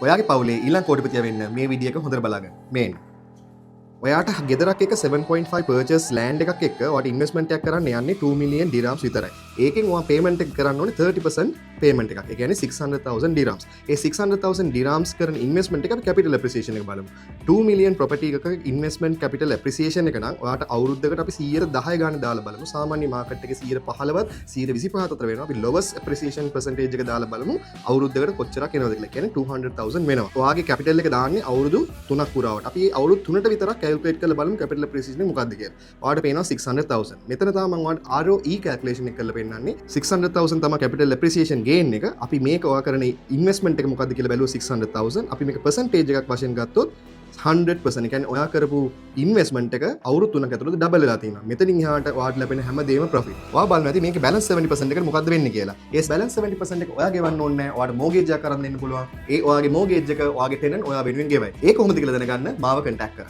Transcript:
ඔයාගේ පවුලේ ඊළඟ කෝටිපතියා වෙන්න මේ වීඩියෝ එක හොඳට බලාගන්න. මේන් ඔයාට ගෙදරක් එක 7.5 පර්චස් ලෑන්ඩ් එකක් එක්ක ඔයාට ඉන්වෙස්ට්මන්ට් එකක් කරන්න යන්නේ 2 මිලියන් ඩිරාම්ස් විතරයි. ඒකෙන් ඔයා පේමන්ට් එක කරන්න ඕනේ 30% පේමන්ට් එකක්. ඒ කියන්නේ 600,000 ඩිරාම්ස්. ඒ 600,000 ඩිරාම්ස් කරන ඉන්වෙස්ට්මන්ට් එක අපි කැපිටල් ඇප්‍රීසියේෂන් එක බලමු. 2 මිලියන් ප්‍රොපර්ටි එකක ඉන්වෙස්ට්මන්ට් කැපිටල් ඇප්‍රීසියේෂන් එක නම් ඔයාට අවුරුද්දකට අපි 10% ගාන දාලා බලමු. සාමාන්‍ය මාකට් එකේ 15ත් 25 අතර වෙනවා. අපි ලොවස්ට් ඇප්‍රීසියේෂන් පර්සන්ටේජ් එක දාලා බලමු අවුරුද්දකට කොච්චරක් එනවද කියලා. කියන්නේ 200,000 වෙනවා. ඔයාගේ කැපිටල් එක දාන්නේ අවුරුදු 3ක් පුරාවට. අපි මේ අවුරුදු 3ට විතරක් කැල්කුලේට් කරලා බලමු කැපිටල් ඇප්‍රීසියේෂන් එක මොකක්ද කියලා. ඔයාලට පේනවා 600,000. මෙතන තමයි මම ඔයාලට ROE calculation එක කරලා පෙන්නන්නේ. 600,000 තමයි කැපිටල් ඇප්‍රීසියේෂන් ගේන් එක. අපි මේක ඔයා කරන ඉන්වෙස්ට්මන්ට් එක මොකක්ද කියලා බැලුවොත් 600,000. අපි මේක පර්සන්ටේජ් එකක් වශයෙන් ගත්තොත් 100%. ඒ කියන්නේ ඔයා කරපු ඉන්වෙස්ට්මන්ට් එක අවුරුදු 3ක් ඇතුළත ඩබල් වෙලා තියෙනවා. මෙතනින් එහාට ඔයාට ලැබෙන හැම දෙයක්ම ප්‍රොෆිට්. ඔයා බලන්න ඇති මේකේ බැලන්ස් 70% එකට මොකද්ද වෙන්නේ කියලා. ඒ බැලන්ස් 70% එක ඔයා ගෙවන්න ඕනේ නැහැ. ඔයාට මෝගේජ් එකක් අරන් දෙන්න පුළුවන්. ඒ ඔයාගේ මෝගේජ් එක ඔයාගේ ටෙනන්ට් ඔයා වෙනුවෙන් ගෙවයි. ඒ කොහොමද කියලා දැනගන්න මාව කන්ටැක්ට් කරන්න.